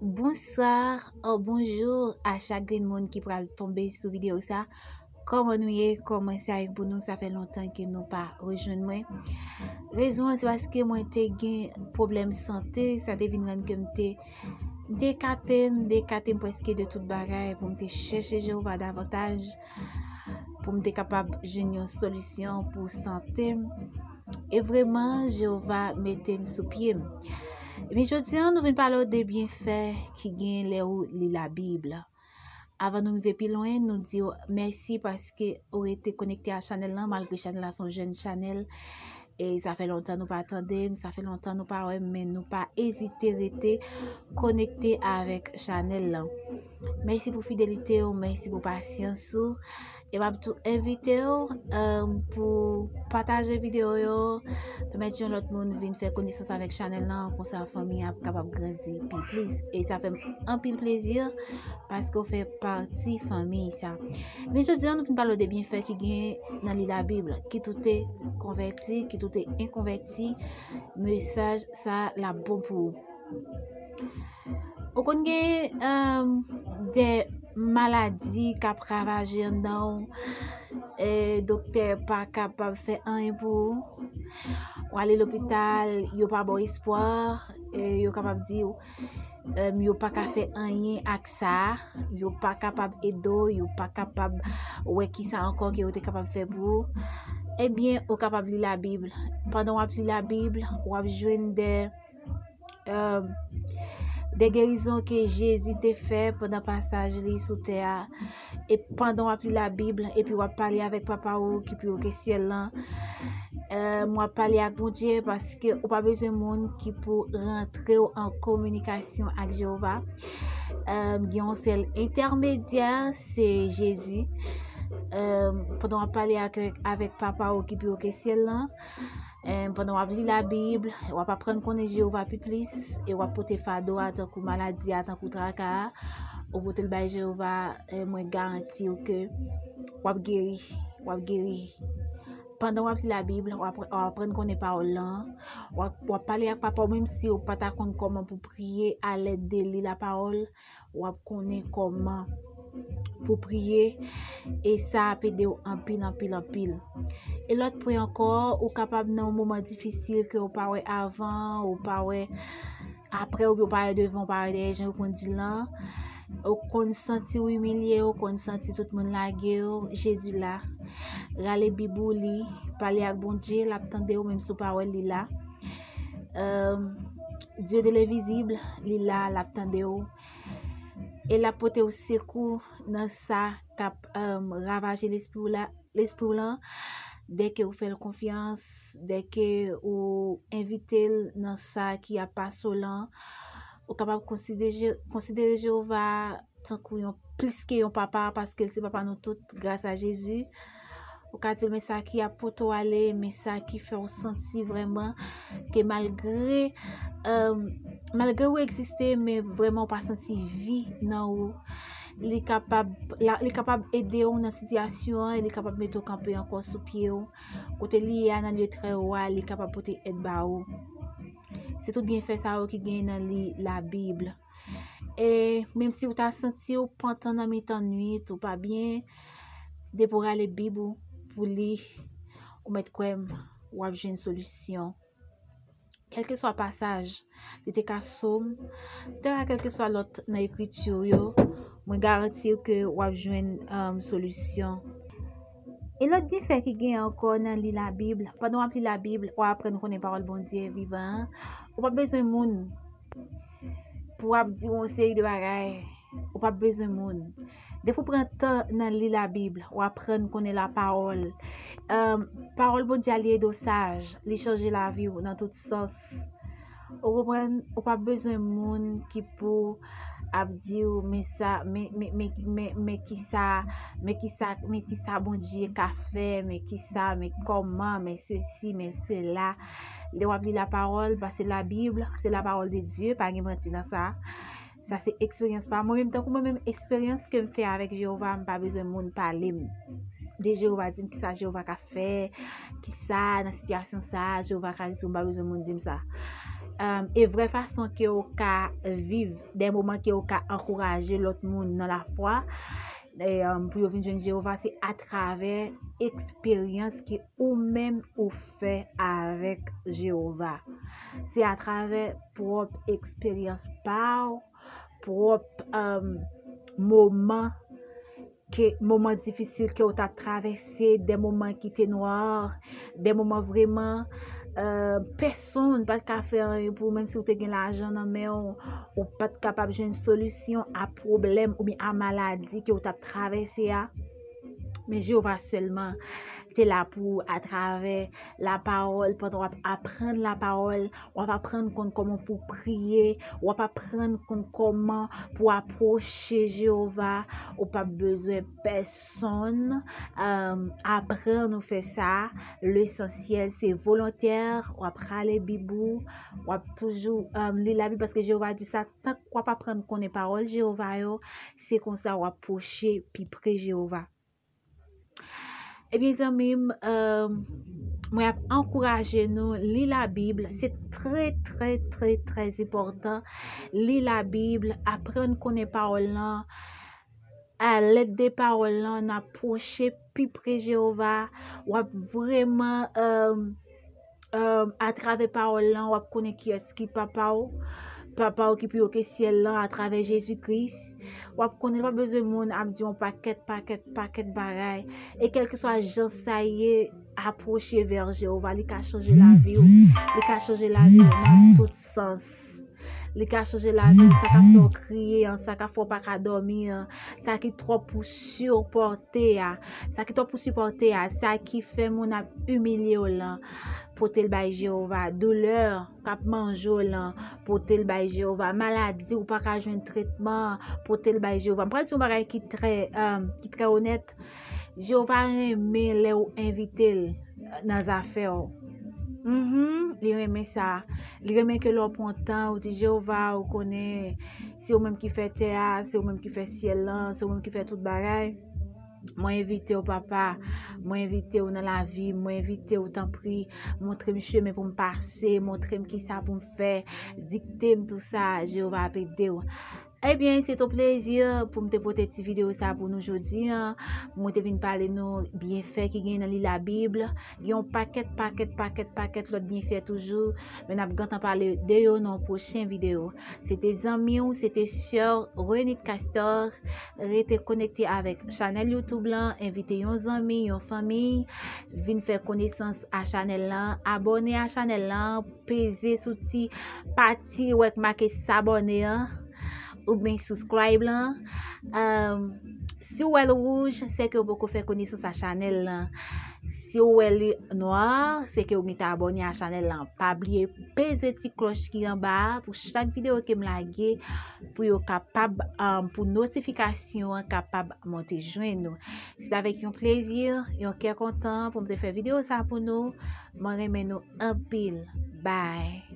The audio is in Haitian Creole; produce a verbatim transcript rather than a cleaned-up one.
Bonsoir ou bonjou a chak grenn moun ki pral tonbe sou videyo sa. Kòman nou ye? Kòman sa ye pou nou? Sa fè lontan ke nou pa rejwenn mwen. Rezon an se paske mwen te gen pwoblèm sante, sa te vin rann ke m te, m te ekate, m te ekate m prèske de tout bagay pou m te chèche Jewova davantaj, pou m te kapab jwenn yon solisyon pou sante m. E vrèman, Jewova mete m sou pye m. Ebyen, jodi a, nou vin pale w de byenfè ki gen lè ou li Labib. Avan nou rive pi lwen, nou di w mèsi paske ou rete konekte a chanèl lan, malgre chanèl la se yon jèn chanèl. E sa fè lontan nou pa tande m, sa fè lontan nou pa wè m, men nou pa ezite rete konekte avèk chanèl lan. Mèsi pou fidelite w, mèsi pou pasyans ou. E m ap tou envite w, um, pou pataje videyo yo, pèmèt yon lòt moun vin fè konesans avèk chanèl lan, konsa fanmi an ap kapab grandi pi plis. E sa fè m anpil plezi paske w fè pati fanmi sa. Men jodi a, nou vin pale w de byenfè ki gen nan li Labib, kit ou te konvèti, kit ou te enkonvèti, mesaj sa l ap bon pou ou. Ou konn gen, um, de maladi k ap ravaje anndan w, e doktè pa kapab fè anyen pou ou. Ou ale lopital, yo pa ba w espwa, e yo kapab di w, um, yo pa ka fè anyen ak sa, yo pa kapab ede w, yo pa kapab wè kisa ankò ke yo te kapab fè pou ou. Ebyen, ou kapab li Labib. Pandan w ap li Labib, w ap jwenn de, um, de gerizon ke Jezi te fè pandan pasaj li sou tè a. E pandan w ap li Labib, epi w ap pale avèk Papa ou ki pi wo ke syèl lan, um, w ap pale ak Bondye paske ou pa bezwen moun ki pou rantre w an kominikasyon ak Jewova. Um, gen yon sèl entèmedyè, se Jezi. Um, pandan w ap pale ak, avèk Papa ou ki pi wo ke syèl lan, um, pandan w ap li Labib, w ap aprann konnen Jewova pi plis, e w ap pote fado a, tankou maladi a, tankou traka a, ou pote l bay Jewova, um, mwen garanti w ke w ap geri, w ap geri. Pandan w ap li Labib, w ap, w ap aprann konnen pawòl lan, w ap, w ap pale ak Papa w, menm si w pa ta konn kòman pou priye alèd de li lapawòl, w ap konnen kòman pou priye, e sa ap ede w anpil, anpil, anpil. E lòt pwen ankò, ou kapab nan yon moman difisil ke w pa wè avan, ou pa wè apre, oubyen w pa wè devan, w pa wè dèyè, jan yo konn di lan. Ou konn santi w imilye, ou konn santi tout moun lage w, Jezi la. Rale Bib ou li, pale ak Bondye, l ap tande w, menm si w pa wè l, li la. Um, Dye de lenvizib, li la, l ap tande w. E l ap pote w sekou nan sa k ap, um, ravaje lespri w la, lespri w lan. Dèke ou fè l konfyans, dèke ou envite l nan sa ki ap pase w lan, ou kapab konsidere, konsidere Jewova tankou yon, plis ke yon papa, paske l se papa nou tout, gras a Jezi. Ou ka di l, men sa ki ap pote w ale, men sa ki fè w santi vrèman ke malgre, um, malgre ou egziste, men vrèman ou pa santi vi nan ou. Li kapab, la, li kapab ede w nan sitiyasyon an, e li kapab mete w kanpe ankò sou pye w. Kote li ye a nan lye trè wo a, li kapab pote èd ba ou. Se tout byenfè sa yo ki genyen nan li Labib. E menm si w ta santi w pantan nan mitan nwit, ou pa byen, depi w rale Bib ou pou li, ou mèt kwè m, w ap jwenn solisyon. Kèlkeswa pasaj, li te ka Sòm, li te ka kèlkeswa lòt nan Ekriti yo, mwen garanti w ke w ap jwenn, um, solisyon. E lòt byenfè ki gen ankò nan li Labib, pandan w ap li Labib, w ap aprann konnen pawòl Bondye vivan an. Ou pa bezwen moun pou w ap di w yon seri de bagay. Ou p ap bezwen moun. Depi w pran tan nan li Labib, w aprann konnen lapawòl. Em, pawòl Bondye a, li ede w saj, li chanje lavi w nan tout sans. Ou konprann? Ou p ap bezwen moun ki pou ap di w, men sa, men, men, men, men, men kisa, men kisa, men kisa Bondye ka fè, men kisa, men kòman, men sesi, men sela. Lè w ap li lapawòl, paske Labib, se lapawòl de Dye, pa gen manti nan sa. Sa se eksperyans pa mwen menm. Tankou mwen menm, eksperyans ke m fè avèk Jewova, m pa bezwen moun pale m de Jewova, di m kisa Jewova ka fè, kisa nan sitiyasyon sa a, Jewova ka rezoud, m pa bezwen moun di m sa. Um, e vrè fason ke w ka viv de moman ke w ka ankouraje lòt moun nan lafwa, e, um, pou yo vin jwenn Jewova, se atravè eksperyans ke ou menm ou fè avèk Jewova. Se atravè pwòp eksperyans pa w, pwòp, um, moman ke, moman difisil ke w t ap travèse, de moman ki te nwa, de moman vrèman, euh, pèsonn pa t ka fè anyen pou ou, menm si w te gen lajan nan men w, ou pa t kapab jwenn solisyon a pwoblèm oubyen a maladi ke w t ap travèse a. Men Jewova sèlman te la pou ou atravè lapawòl, pandan w ap aprann lapawòl, w ap aprann konn kòman pou w priye, w ap aprann konn kòman pou w apwoche Jewova. Ou p ap bezwen pèsonn, um, aprann ou fè sa. Lesansyèl, se volontè, w ap rale Bib ou, w ap toujou, um, li Labib, paske Jewova di sa, tank w ap aprann konnen pawòl Jewova yo, se konsa w ap pwoche pi pre Jewova. Ebyen, zanmi m, euh, mwen ap ankouraje nou li Labib. Se trè, trè, trè, trè enpòtan. Li Labib, aprann konnen pawòl lan. Alèd de pawòl lan, n ap pwoche pi pre Jewova. W ap vrèman, euh, um, atravè pawòl lan, w ap konnen kiyès ki papa w, papa w ki pi wo ke syèl lan, atravè Jezi Kris. W ap konnen, w pa bezwen moun ap di yon pakèt, pakèt, pakèt bagay. E kèlkeswa jan sa ye, apwoche vè Jewova, li ka chanje lavi w. Li ka chanje lavi w nan tout sans. Li ka chanje lavi w, sa ka fè w kriye an, sa ka fè w pa ka dòmi an, sa ki twòp pou sipòte a, sa ki twòp pou sipòte a, sa ki fè moun ap imilye w lan, pote l bay Jewova. Doulè k ap manje w lan, pote l bay Jewova. Maladi ou pa ka jwenn tretman, pote l bay Jewova. M pral di yon bagay ki trè, um, ki trè onèt. Jewova renmen lè w envite l nan zafè w. Mhm, li renmen sa. Li renmen ke lè w pran tan, ou di, "Jewova, ou konnen, se ou menm ki fè tè a, se ou menm ki fè syèl lan, se ou menm ki fè tout bagay. Mwen envite w, papa. Mwen envite w nan lavi m. Mwen envite w, tanpri. Montre m chemen pou m pase. Montre m kisa pou m fè. Dikte m tou sa." Jewova ap ede w. Ebyen, se t on plezi pou m te pote ti videyo sa pou nou jodi a. Mwen te vin pale nou byenfè ki gen nan li Labib. Gen yon pakèt, pakèt, pakèt, pakèt lòt byenfè toujou. Men n ap gentan pale de yo nan yon pwochen videyo. Se te zanmi w, se te sè Renit Castor. Rete konekte avèk chanèl YouTube lan, envite yon zanmi, yon fanmi, vin fè konesans a chanèl lan, abòne a chanèl lan, peze sou ti pati w wè k make sabòne an, oubyen subscribe lan. Um, si w wè l wouj, se ke w poko fè konesans a chanèl lan. Si w wè li nwa, se ke w gentan abòne a chanèl lan. Pa bliye peze ti klòch ki anba a pou chak videyo ke m lage, pou yo kapab, um, pou notifikasyon an kapab monte jwenn nou. Se t avèk yon plezi, yon kè kontan pou m te fè videyo sa pou nou. Mwen renmen nou anpil. Bye.